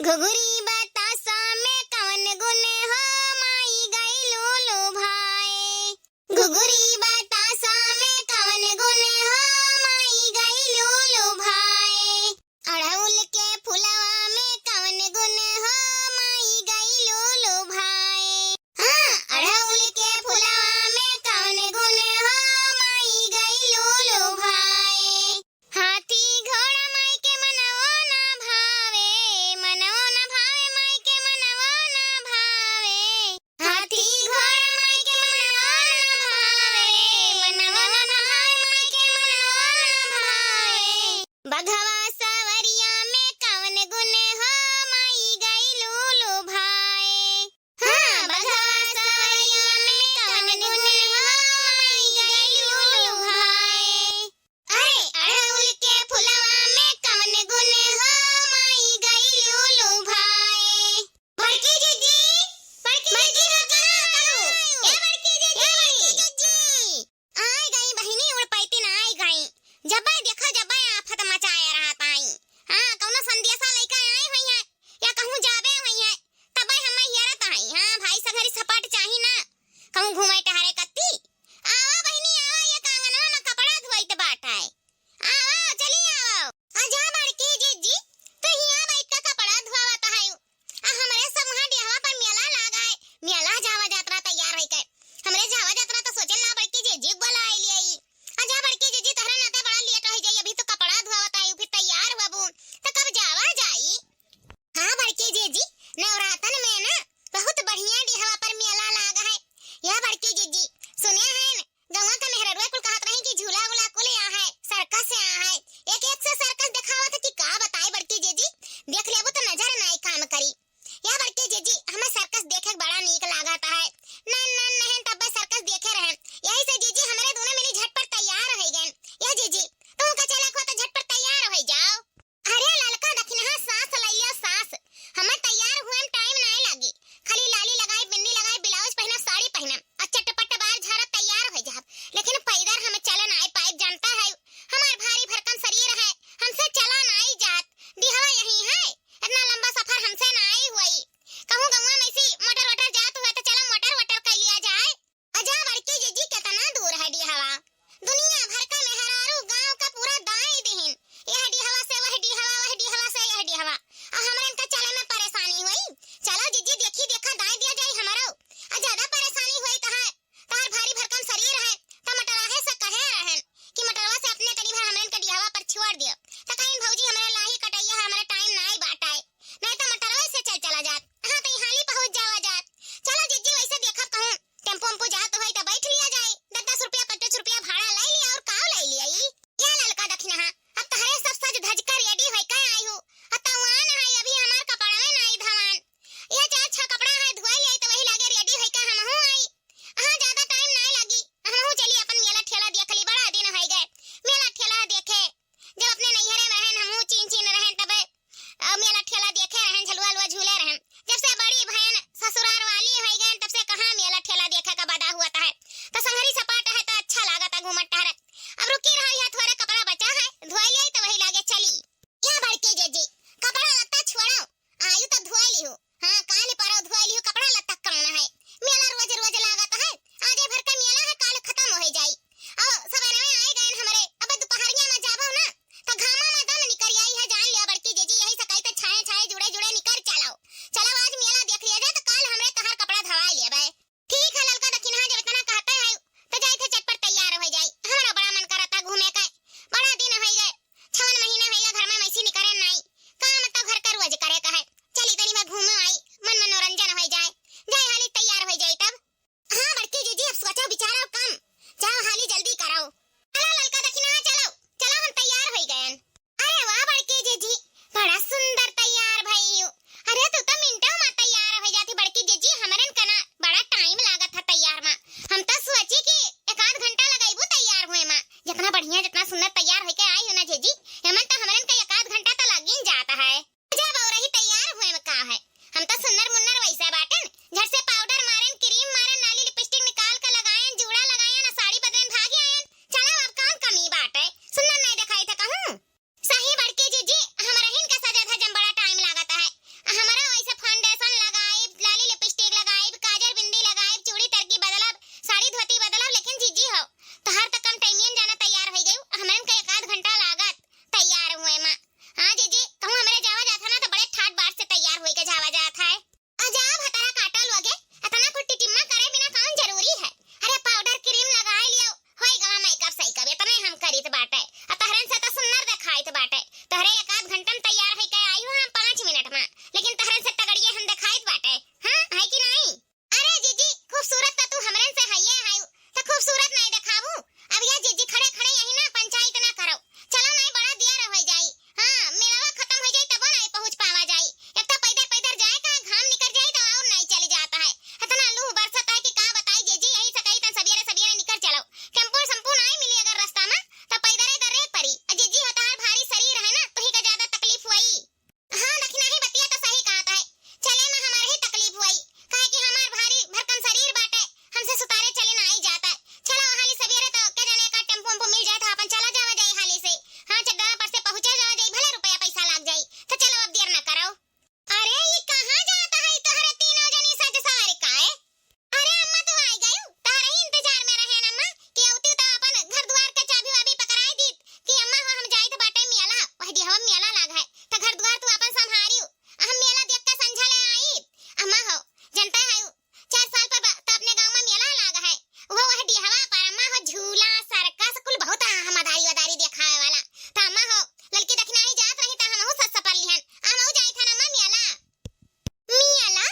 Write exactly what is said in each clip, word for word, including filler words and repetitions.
घुघुरी बतासा में कवन गुन हो माई गइलू लुभाए। घुघुरी बतासा में कवन गुन हो माई गइलू लुभाए। अड़हुल के फुलवा में कवन गुन हो माई गइलू लुभाए। हाँ, अड़हुल के फुलवा में कवन गुन हो माई गइलू लुभाए। हाथी घोड़ा माई के मनवो ना भावे, मनवो ना भावे माई के मनवो ना भावे। हाथी घोड़ा माई के मनवो ना भावे, मनवो ना भावे माई के मनवो ना भावे। बघवा सवरिया में कवन गुन हो माई गइलू लुभाए। हाँ, बघवा सवरिया में कवन गुन हो माई गइलू लुभाए। अरे, अड़हुल के फुलवा में कवन गुन हो माई गइलू लुभाए। बड़की जीजी, बड़की जीजी, ए बड़की जीजी। आइ गई बहिनी, उड़पैती ना आइ गई। जब्बै देखा, जब्बै आफत मचाए रहा बाटे। तोहरे एक आध घंटा में तैयार होई के आई हो हम पाँच मिनट में, लेकिन तोहरे से तगड़िए हम देखाइत बाटे, हाँ, है कि नहीं? अरे जीजी, खूबसूरत त तू हमरन से हइये हयू, त खूबसूरत नहीं देखाबू? अब ये जीजी खड़े खड़े यही ना पंचायत ना करो, चलो नहीं बड़ा देर हो जाई। हाँ, मेलवा खत्म हो जाई तबो नहीं पहुँच पावा जाई। एक तो पैदर पैदर जाए का घाम निकर जाई तो और नहीं चली जाता है। इतना लू बरसत है कि का बताई जीजी, यही से कही तन सबियरे सबियरे निकर चलो। टेम्पो सम्पो नहीं मिली अगर रास्ता में तो पैदरे दर्रे परी। अ जीजी हो तहार भारी शरीर है ना, तुही का ज्यादा तकलीफ हुई। हाँ, दखिनाही बतिया तो सही कहत है। चले में हमार ही तकलीफ हुई, काहे कि हमार भारी भरकम शरीर बाटे, हमसे सुतारे चले ना आई जाता। चलो हाली सवेरे तो के जाने का टेम्पो उम्पो मिल जाए तो अपन चला जावा जाई हाली से। हाँ, चड्डा पर से पहुँचे जावा जाई, भले रुपया पैसा लाग जाई। तो चलो अब देर ना करो। अरे, ये कहाँ जाता है तोहरे तीनों जनी सज सवार काए? अरे अम्मा, तू आई गयू? तोहरे ही इंतजार में रहे न अम्मा, कि अउती तो अपन घर दुआर के चाबी वाबी पकड़ाई दीत, कि अम्मा हो हम जाइत बाटे मेला, वह दिहवा मेला लाग है, तो घर दुआर तू अपन संभारियो, हम मेला देख के संझा ले आई। अम्मा हो, जनता है, चार साल पर बा-, तो अपने गाँव में मेला लाग है, वो वह दिहवा पर अम्मा हो झूला, सर्कस, कुल बहुत आ, हम अदारी वदारी देखावे वाला, तो अम्मा हो, लड़की दखिनाही जात रही तो हमहू सस सपर लिहन, हमहू जाइत हन अम्मा मेला। मेला?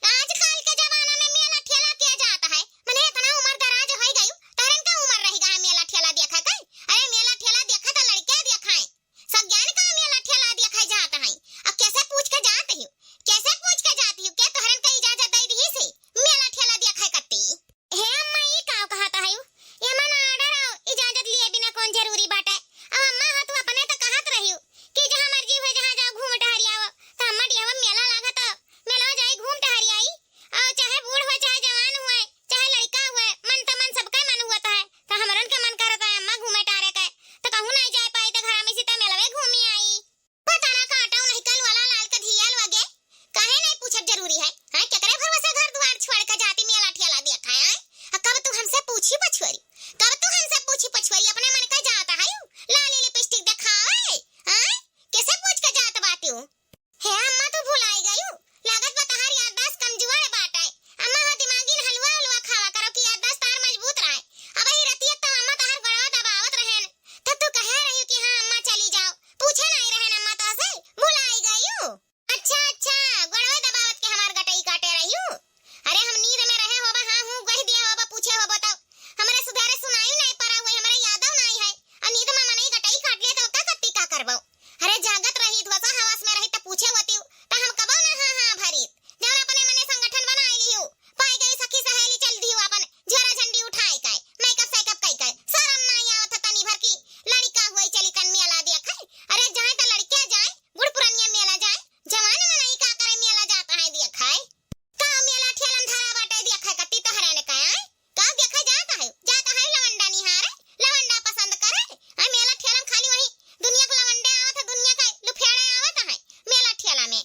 आजकल के जमाना में मेला ठेला के जात है? मने इतना उम्र दराज होई गयू, तोहरन का उम्र रही गा है मेला ठेला देखा के? अरे मेला ठेला देखा तो लड़के देखाए, सब ज्ञान का मेला ठेला देखा जात है। अब कैसे पूछ के जात ही, कैसे पूछ के जात ही, के तोहरन का इजाजत दे दी से मेला ठेला देखा कत्ती? हे अम्मा, ई का कहत हयू? ये मन order और इजाजत लिए बिना कौन जरूरी बाटे? अब अम्मा हो, तू अपने तो कहत रहियो कि जहाँ मर्जी हुए, जहाँ जाओ, घूम टहरी आओ। तो अम्मा, डिहवा मेला लागत, मेला जाई, घूम टहरी आई। और चाहे बूढ़ हुए, चाहे जवान हुए, चाहे लड़का हुए, मन तो मन सबका मन हुआ है। तो हमरन के मन करत है अम्मा घूमे टहरे के, तो कहूँ नहीं जाए पाई, तो घर में सीता मेलवे घूमी आई। पता ना काटो नहीं कल वाला लाल का धिया लगे, काहे नहीं पूछब जरूरी है? हाँ, केकरे भरोसे घर दुआर छोड़ के जाती मेला ठेला देखा है? आ कब तू हमसे पूछी पछुआरी, कब तू हमसे पूछी पछुआरी, अपने मन का जाता है यू? लाली लिपस्टिक देखावे, हाँ? कैसे पूछ के जात बाटी हूँ? हे अम्मा, तू भुलाई गयू? लागत बा तहार याददाश्त कमजोर बाटे। अम्मा हो दिमागी न हलवा हलवा खावा करो कि याददाश्त तहार मजबूत रहे। अब ही रतिया तो अम्मा तहार गोड़वा दबावत रहेन, तब तू कहे रही कि हाँ अम्मा चली जाओ, पूछे नहीं रहेन अम्मा तो से भुलाई गयू। अच्छा, अच्छा, गोड़वे दबावत के हमार गटई काटे रहियो। अरे, हम नींद में रहे होबा, हाँ, हूँ, कह दिए होबा, पूछे होबो तो। हमरे सुधारे सुनाई नहीं पड़ा हुए, हमरे यादव नहीं है। और नींद में मनई गटई काट लिए तो का कत्ती का करबो? अरे, जागत रही, धोसा हवास में रही तो पूछे होती, तो हम कबो ना हाँ, हाँ भरी। जब अपने मने संगठन बनाई लियो, पाई गई सखी सहेली चल दियो अपन, झोरा झंडी उठाई के, मेकअप सेकअप कई के, शरम नहीं आवत है तनी भर की, लड़का हुई चली कन मेला देखे। अरे, जाए तो लड़किया जाए, बूढ़ पुरानिया मेला जाए, जवान मनई का करे मेला जात है देखे? का मेला ठेलन धरा बाटे देखे कत्ती तोहरे ने कहे? का देखे जात है? जात है लवंडा निहारे, लवंडा पसंद करे। आ मेला ठेलन खाली वही दुनिया के लवंडे आवत है, दुनिया के लुफेड़े आवत है मेला ठेला में।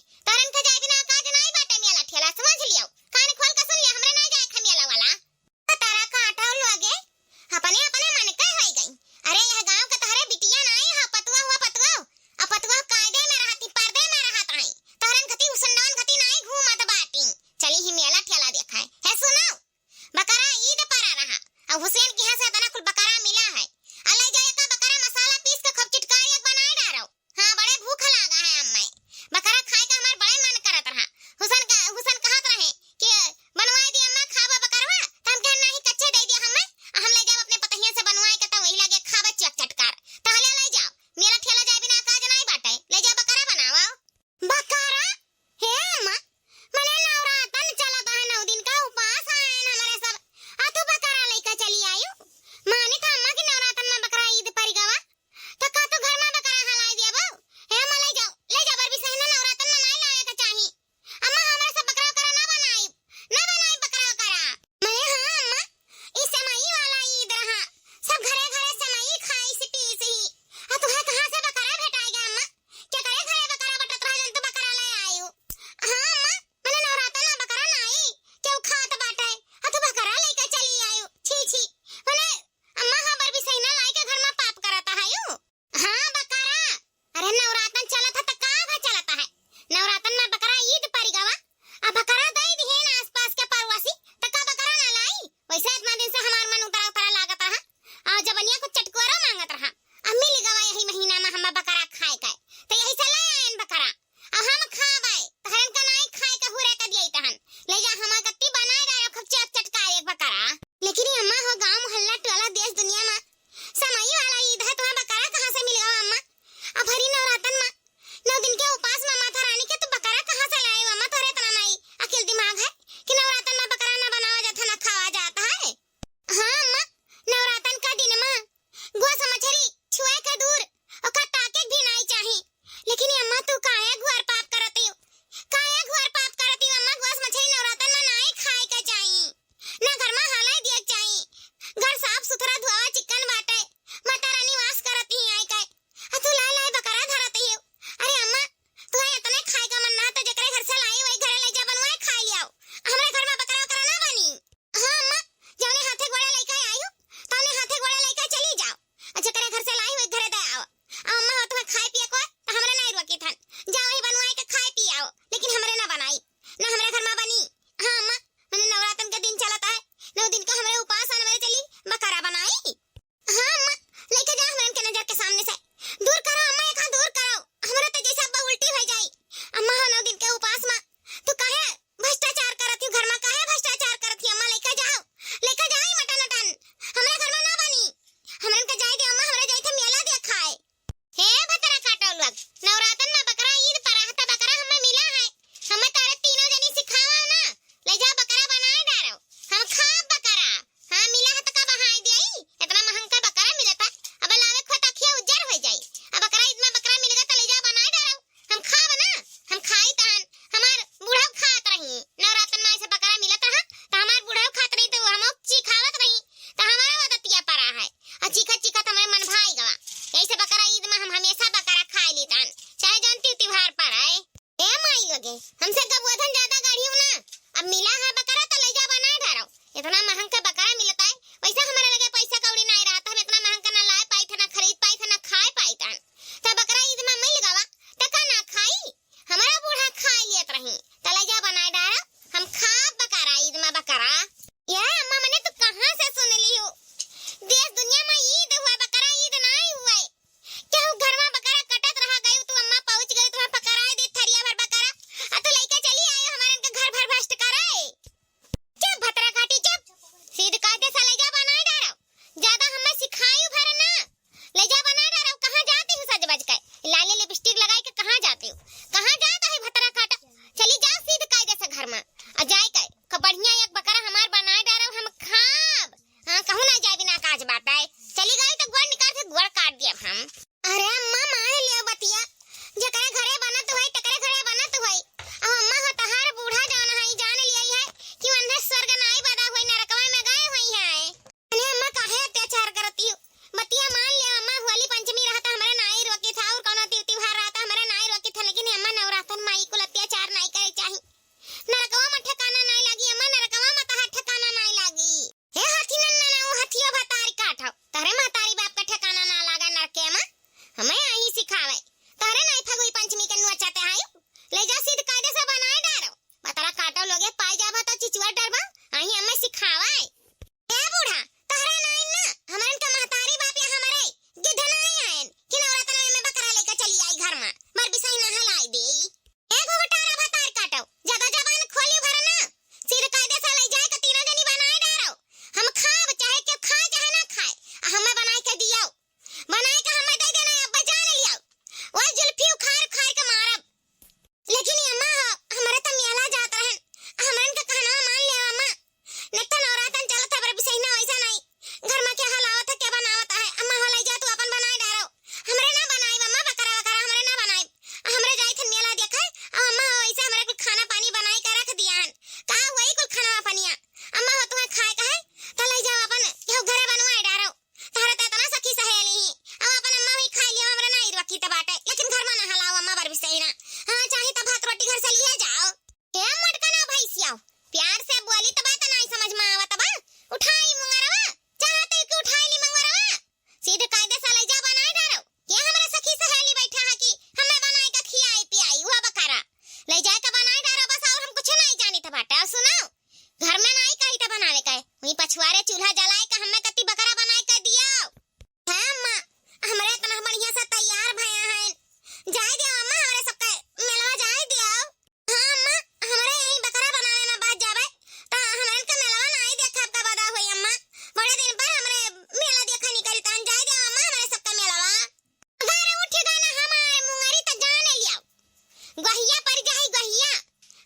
गोहिया पर जाई गोहिया।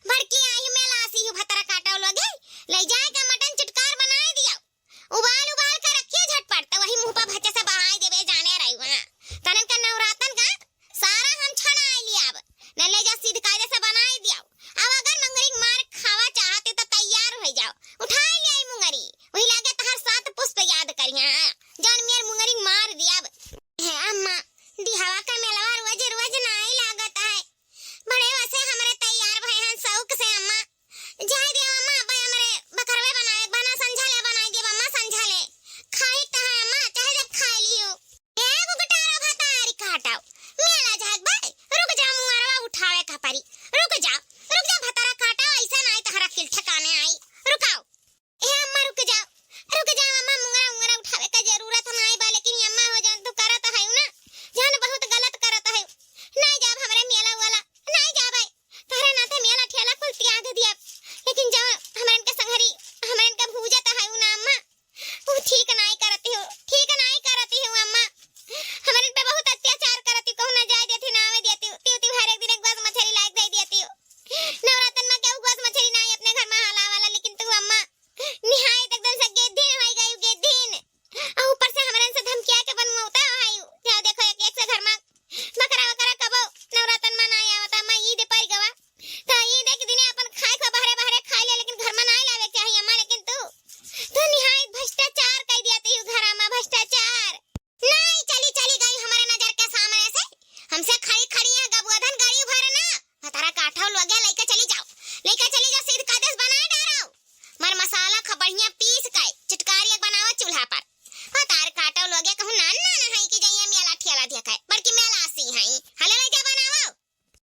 बड़की आई मेला आसी हूँ भतरा काटव लोगे, ले जाए का मटन चुटकार बनाए दियो। उबाल उबाल के रखिए झटपट, तो वही मुँह पर भचे से बहाई देबे जाने रही वहाँ। तनन का नवरातन का सारा हम छड़ाए लियाब, न ले जा सीध कायदे से बनाए दियो। अब अगर मुंगरी मार खावा चाहते तो तैयार हो जाओ, उठाए ले आई मुंगरी, वही लागे तहार सात पुष्प याद करिया, जौन मेर मुंगरी मार दियाब। हे अम्मा, दिहवा का मेलवा रोज रोज नाई लागत है, बड़े वसे हमरे तैयार भए हैं शौक से अम्मा। जाए दे अम्मा, अब हमरे बकरवे बनावे के बा ना, संझा ले बनाई देब अम्मा, संझा ले। खाई त है अम्मा, चाहे जब खाए लियो। ए गुगटारा भतारी काटाओ, मेला जाए के बा, रुक जा मुंगरवा उठावे का परी, रुक जा, रुक जा भतारा काटाओ, ऐसा नाई तहरा किल ठिकाने आई, रुकाओ। ए अम्मा रुक जाओ, रुक जाओ अम्मा, मुंगरा उंगरा उठावे का जरूरत नाई बा, लेकिन ये अम्मा हो जान तू करत है ना, जान बहुत गलत करत है। नाई जाब हमरे मेला वाला, नाई जाबे। तहरे नाते मेला ठेला कुल त्याग दिया, लेकिन जब हमरन के संघरी, हमरन के भूजत है ना अम्मा, वो ठीक नाई करती हो, ठीक नाई करती हो अम्मा। हमरन पे बहुत अत्याचार करती, कहूँ ना जाए देती, ना आवे देती, तिउ तिहार एक दिन एक बार मछली लायक दे देती हो। नवरातन में केहू गोस मछली नाई अपने घर में हाला वाला, लेकिन तू अम्मा निहायत एकदम से गेद्धिन होई गई, गेद्धिन। आ ऊपर से हमरन से धमकिया के बनवावता है। जाओ देखो एक, एक से घर में बकरा वकरा कबो नवरातन में नाई आवता, मैं ईद पर गवा। तो ईद एक दिने अपन खाए को बहरे बहरे खाए ले, लेकिन घर में नाई लावे के चाहिए अम्मा, लेकिन तू, तू निहायत भ्रष्टाचार कर दिया तू घर में, भ्रष्टाचार। नाई चली, चली गई हमरे नजर के सामने से। हमसे खड़ी खड़ी है गबुआधन गरीब भर ना। भतारा काठा लगे लइका चली जाओ, लइका चली जाओ, सीध कादेस बनाए डारो। मर मसाला खा बढ़िया पीस के चिटकारी एक बनावा चूल्हा पर। भतार काटो लोगे कहूँ नान नान है कि जइया मेला ठेला देखा है, बड़की मेला सी है। हले ले जा बनावा।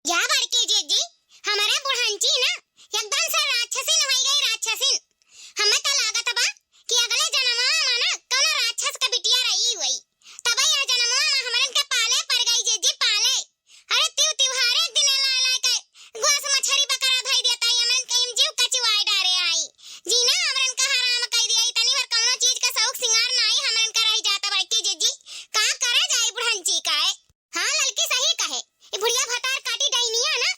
या बड़की जीजी, हमरे बुढ़ंची ना एकदम से राक्षसी न होई गई, राक्षसी। हमें तो लागत बा कि अगले जन्म में ना कोनो राक्षस का बिटिया रही हुई, तबे यह जन्म में हमरन के पाले पड़ गई जीजी, पाले। अरे तिउ तिहारे एक दिन ला ला के गोस मछरी बकरा धई देता, हमरन के हम जीव कचुआए डारे आई। जीना हमरन का हराम कई दिया, तनी भर कौनो चीज का शौक सिंगार नाई हमरन का रह जाता बड़की जीजी। का करा जाई बुढ़ंची का है? हाँ ललकी सही कहे, ई बुढ़िया भतार काटी डाइनिया ना।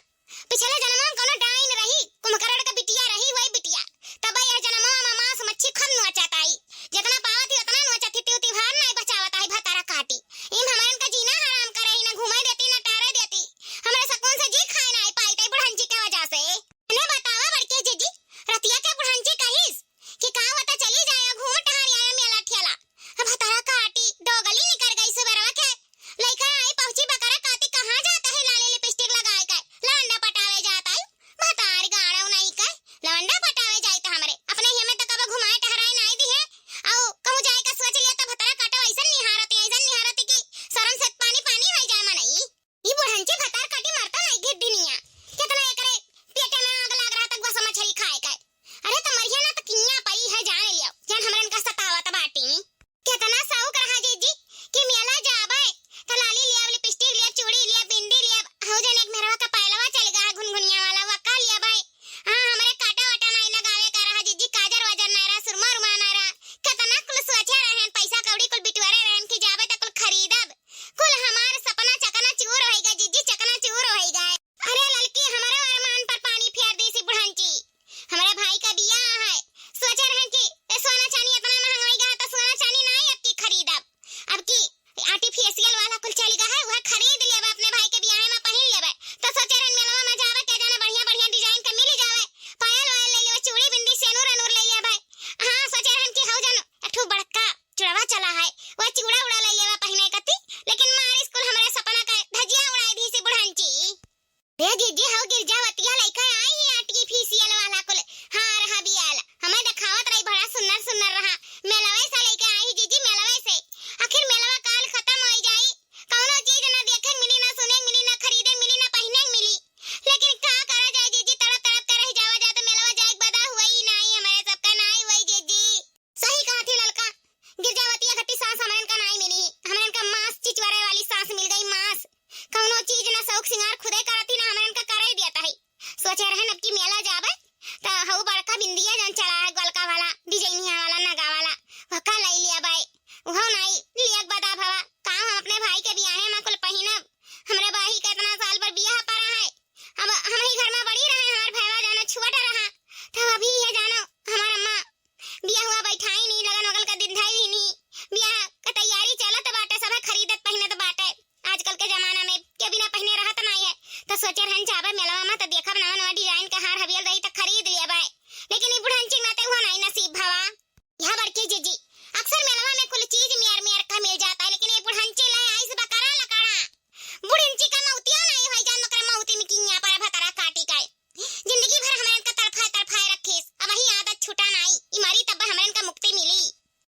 पिछले जन्म में कोनो डाइन रही, कुंभकर्ण का बिटिया रही, वही बिटिया। तब यह जन्म में मांस मच्छी खूब नोचत आई। जितना पावत ही उतना नोचत ही, तिउ तिहार नाई बचावत आई भतारा काटी। इम हमरन का जीना हराम करे ही, ना घूमे देती, ना टहरे देती। हमरे सुकून से जी खाए नाई पाई, तई बुढ़ंची के वजह से। ने बतावा बड़के जीजी, रतिया के बुढ़ंची कहिस कि का होता चली जाए घूम टहर आए मेला ठेला। अब भतारा काटी दो गली निकर गई सुबेरवा के। लइका आई पहुंची बकरा काटी कहाँ जाता है लाली लिपस्टिक लगाए के लवंडा पटावे जाता है। भतार गाड़ो नहीं के लवंडा पटावे जाए तो हमरे अपने ही में तो कब घुमाए टहराए नाई दी है। आओ कहूँ जाए का सोच लिया तो भतारा काटो ऐसा निहारत है, ऐसा निहारत है कि शर्म से पानी पानी हो जाए मनई। ई बुढ़ंची भतार काटी मरता नहीं घिड्डिनिया। कितना एकरे पेटे में आग लाग रहा था गोस मछली खाए के। अरे तो मरिया ना तो किया परी है जान लिया, जान हमरन का सतावत बाटी। कितना शौक रहा जीजी कि मेला जाबे, तो लाली लिया, लिपस्टिक लिया, चूड़ी लिया, बिंदी लिया, हौ जन एक मेहरवा का पायलवा चल गया है घुनघुनिया वाला, वका लिया भाई। हाँ हमरे काटा वाटा नहीं लगावे का रहा जीजी, काजर वाजर नहीं रहा, सुरमा उरमा नहीं रहा। कितना कुल सोचे रहन, पैसा कौड़ी कुल बिटोरे रहन कि जाबे तो कुल खरीदब। कुल हमार सपना चकना चूर होइगा जीजी, चकना चूर होइगा। अरे ललकी, हमरे अरमान पर पानी फेर दी सी बुढ़ंची। हमरे भाई का बियाह है, सोचे रहन कि ए सोना चानी इतना महंग होइगा है तो सोना चानी नाई अब की खरीदब। अब की आर्टिफिशियल वाला कुल चली गया है, वह खरीद लेबे, अपने भाई के बियाह में पहिन लेबे। तो सोचे रहन मेलवा में जावे के जाना बढ़िया बढ़िया डिजाइन के मिल जावे, पायल वायल ले लेबे, चूड़ी बिंदी सेनूर अनूर ले लेबे। हाँ सोचे रहन कि हौ जन एक ठो बड़का चुड़वा चला है, वह चूड़ा उड़ा ले लेवा पहिने कती, लेकिन मारी स्कूल हमरे सपना का धजिया उड़ाई दी सी बुढ़ंची। ए जीजी, हौ गिरजावतिया लइका आई है आर्टिफिशियल वाला कुल हार हबियल, हमें देखावत रही बड़ा सुन्नर सुन्नर रहा। मेलवे से लइका आई जीजी, मेलवे से। आखिर मेलवा काल खत्म होई जाई, कौनो चीज ना देखे मिली, ना सुने मिली, ना खरीदे मिली, ना पहिने मिली। लेकिन का करा जाए जीजी, तड़प तड़प के रह जावा जाए तो मेलवा जाए के बदा हुई नाई, हमारे सबका नाई हुई जीजी। सही कहा थी ललका, गिरजावतिया घटी सास हमरन का नाई मिली, हमरन का मांस चिचवरे वाली सास मिल गई, मांस। कौनो चीज ना शौक सिंगार खुदे करती ना हमरन का करे दिया तही। सोचे रहन अब की मेला जाबे, त हऊ बड़का बिंदिया जन चला है, गोलका वाला, डिजाइनिया वाला, नगा वाला, वका लाई लिया बाई। उहो नाई लिया बदा भवा, का हम अपने भाई के बियाहे में कुल पहिनब? हमरे भाई के इतना साल पर बियाह पड़ा है, त सोचे रहन जाबे मेलवा मा त देखब नवा नवा design के हार हबियल रही त खरीद लेबे, लेकिन ई बुढ़ंची के नाते उहो नाई नसीब भवा। यह बड़की जीजी, अक्सर मेलवा में कुल चीज मियर मियर का मिल जात है, लेकिन ये बुढ़ंची ले आइस बकरा लकड़ा। बुढ़ंची का मौतियो नाई होई जान ओकरे मौती में किया पर भतरा काटी के। जिंदगी भर हमरन का तड़फाए तड़फाए रखिस, अब वही आदत छूटा नाई, ई मरी तब हमरन का मुक्ति मिली।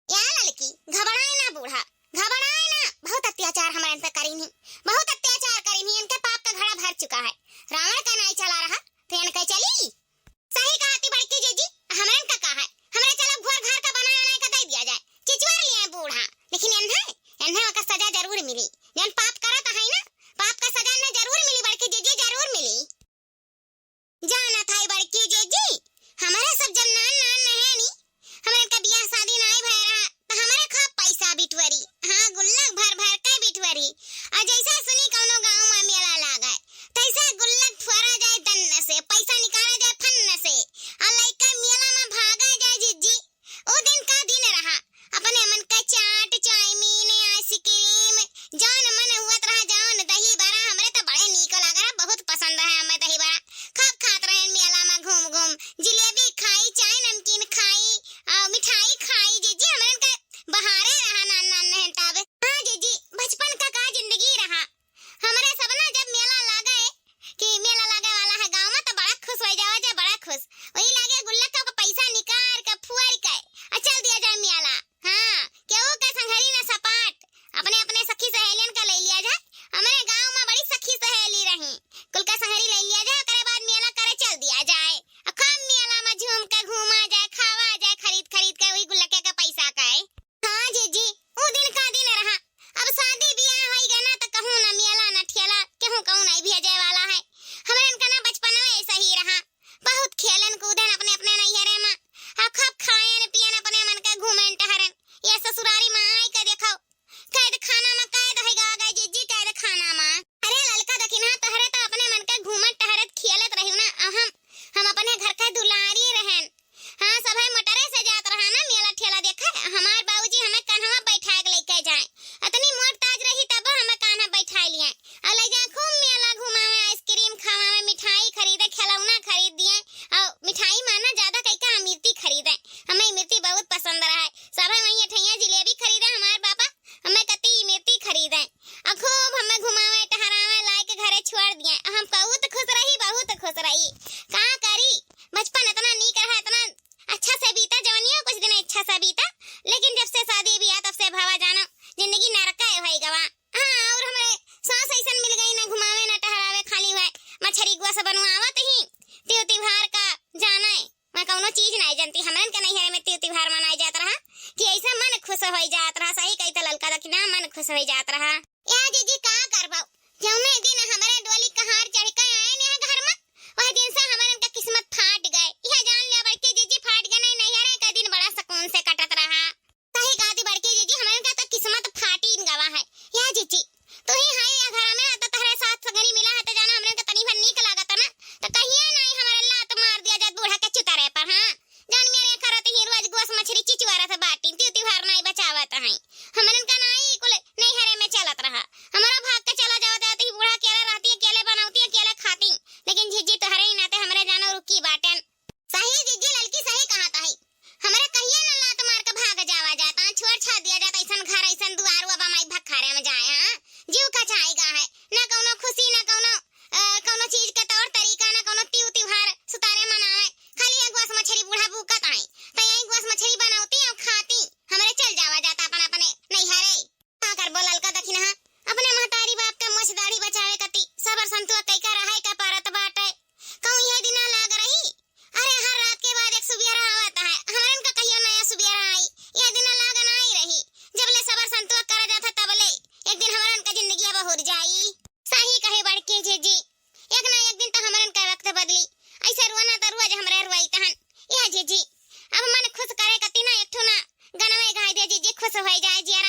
या ललकी, घबराए ना बूढ़ा, घबराए ना, बहुत अत्याचार हमरन पे करीन ही, बहुत अत्याचार करीन ही, इनके पाप का घड़ा भर चुका है। रावण का नाई चला रहा, तो इनके चली? सही कहती बड़की जीजी, हमरन का का है, हमरे चलो घर घर का बनाए बनाए के दे दिया जाए, चिचवर लिए बूढ़ा, लेकिन एन्हे, एन्हे ओकर सजा जरूर मिली, जौन पाप करत है ना, पाप का सजा एन्हे जरूर मिली बड़की जीजी, जरूर मिली। जानत है बड़की जीजी, हमरे सब जब नान नान रहे नी, हमरे का बियाह शादी नाई भय रहा, त हमरे खूब पैसा बिटवरी, हाँ, गुल्लक भर भर के बिटवरी। और जैसा सुनी कौनो गाँव में मेला लागे, तैसा गुल्लक फोरा जाए दन्न से, पैसा निकाला जाए फन्न से, और लइका मेला में भागा जाए जीजी। ओ दिन का दिन रहा, अपने मन का चाट, चाउमीन, आइसक्रीम, जौन मन हुअत रहा, जौन दही बड़ा, हमरे तो बड़े नीक लाग रहा, बहुत पसंद है हमें दही बड़ा। खूब खात रहे मेला में घूम घूम, जिलेबी खाई, चाय नमकीन खाई, और मिठाई खाई। जीजी, हमरन का बहारे रहा नान नान रहन तब। हाँ जीजी, बचपन का का जिंदगी रहा। हमरे सब ना जब मेला लागे कि मेला लागे वाला है गाँव में, तो बड़ा खुश हो जावा जा, बड़ा खुश। वही लागे गुल्लक का पैसा निकाल के फुअर के आ चल दिया जाए मेला। हाँ, केहू के संघरी न सपाट, अपने अपने सखी सहेलियन का ले लिया जाए। हमरे गाँव में बड़ी सखी सहेली रही, कुल का संघरी ले लिया जाए, ओकरे बाद मेला करे चल दिया जाए। आ खूब मेला में झूम के घूमा जाए, खावा जाए, खरीद खरीद के वही गुल्लके के पैसा के। हाँ जीजी, ऊ दिन का दिन रहा। अब शादी बियाह होई गए ना, त कहूँ ना मेला ना ठेला, केहू कहूँ नहीं भेजे वाला है। हमरन का ना बचपनवे ऐसा ही रहा। बहुत खेलन कूदन अपने अपने नैहरे में। आ खूब खायन पियन, अपने मन के घूमन टहरन। ये ससुरारी में आई के देखो, कैद खाना में कैद है गा गए जीजी, कैद खाना में। अरे ललका दखिनहा, तोहरे तो अपने मन के घूमत टहरत खेलत रही ना, आ हम, हम अपने घर के दुलारी रहन। हाँ, सभे मोटरे से जात रहा ना मेला ठेला देखे। हमार बाबूजी हमें कान्हवा बैठा के लेके जाए। अतनी मोट ताज रही तब हमें कान्हा बैठा लिए। और ले जाए खूब मेला घुमावे, आइसक्रीम खवावे, मिठाई खरीदे, खिलौना खरीद दिए। और मिठाई माना ज्यादा कई का अमृति खरीदे। हमें अमृति बहुत पसंद रहा है। सभे वहीं अठैया जिलेबी खरीदे हमार पापा, हमें कती अमृति खरीदे। और खूब हमें घुमावे, टहरावे, लाए के घरे छोड़ दिए। हम बहुत खुश रही, बहुत खुश रही। का करी, बचपन इतना नीक रहा, इतना अच्छा से बीता, जवनियो कुछ दिन अच्छा से बीता, लेकिन जब से शादी बियाह तब से भवा जानो जिंदगी नरक है होई गवा। हाँ, और हमरे सास ऐसन मिल गई, ना घुमावे ना टहरावे, खाली हुए मछरी गुआ से बनवावत ही, त्यों त्योहार का जाने, मैं कौनो चीज नहीं जानती। हमरन के नैहरे में त्यों त्योहार मनाए जात रहा कि ऐसा मन खुश होई जात रहा। सही कही तो ललका दखिनहा, मन खुश होई जात रहा। या जीजी का करबो, जौने दिन हमरे डोली कहार चढ़ के आए ने घर में, वह दिन से हमरन का किस्मत फाट गए। यह जान ले बड़की जीजी, फाट गए नहीं, नैहरे का दिन बड़ा सुकून से कटत रहा। सही कहती बड़की जीजी, हमरन का तो किस्मत फाटी गवा है। या जीजी, तू ही है या घर में, तो तहरे साथ सगरी मिला है, तो जाना हमरन का तनी भर नीक लागत ना, तो कहिए नहीं हमारे लात मार दिया जात बूढ़ा के चुतरे पर। हाँ, जान मेरे करत ही रोज गोस मछरी चिचुआरत बाटी, त्यों त्योहार नहीं बचावत हैं। हमरन का नाई कुल नैहरे में चलत रहा। हमारा भाग के चला जावत है, तो ही बूढ़ा अकेले रहती, अकेले बनावती, अकेले खाती। लेकिन जीजी तोहरे ही नाते हमरे जानो रुकी बाटेन। सही जीजी, ललकी सही कहत है। हमरे कहिए न लात मार के भाग जावा जाता, छोड़ छाड़ दिया जाता, ऐसन घर, ऐसन दुआर, अब माई भखारे में जाए, हाँ? जीव का चाहेगा है, ना कौनो खुशी, ना कौनो, अ, कौनो चीज के तौर तरीका, ना कौनो त्यों त्योहार सुतारे मनावे। खाली एक गोस मछरी बूढ़ा भूकत आई, तो यही गोस मछरी बनावती और खाती, हमरे चल जावा जाता अपन अपने नैहरे। का करबो ललका दखिनहा, अपने महतारी बाप के मोछ दाढ़ी बचावे कती सबर संतोष कई का रहे के परत बाटे। कहूँ यह दिना लाग रही, अरे हर रात के बाद एक सुबेरा आवत है, हमरन का कहियो नया सुबेरा आई, यह दिना लाग नाई रही। जब ले सबर संतोष करा जाता तब ले, एक दिन हमरन का जिंदगी अब हुर जाई। सही कहे बड़की जीजी, एक ना एक दिन तो हमरन का वक्त बदली। ऐसे रोना तो रोज हमरे रोई तहन। या जीजी, अब मन खुश करे कती ना एक ठो ना गनवे गाय दे जीजी, खुश होई जाए जिया।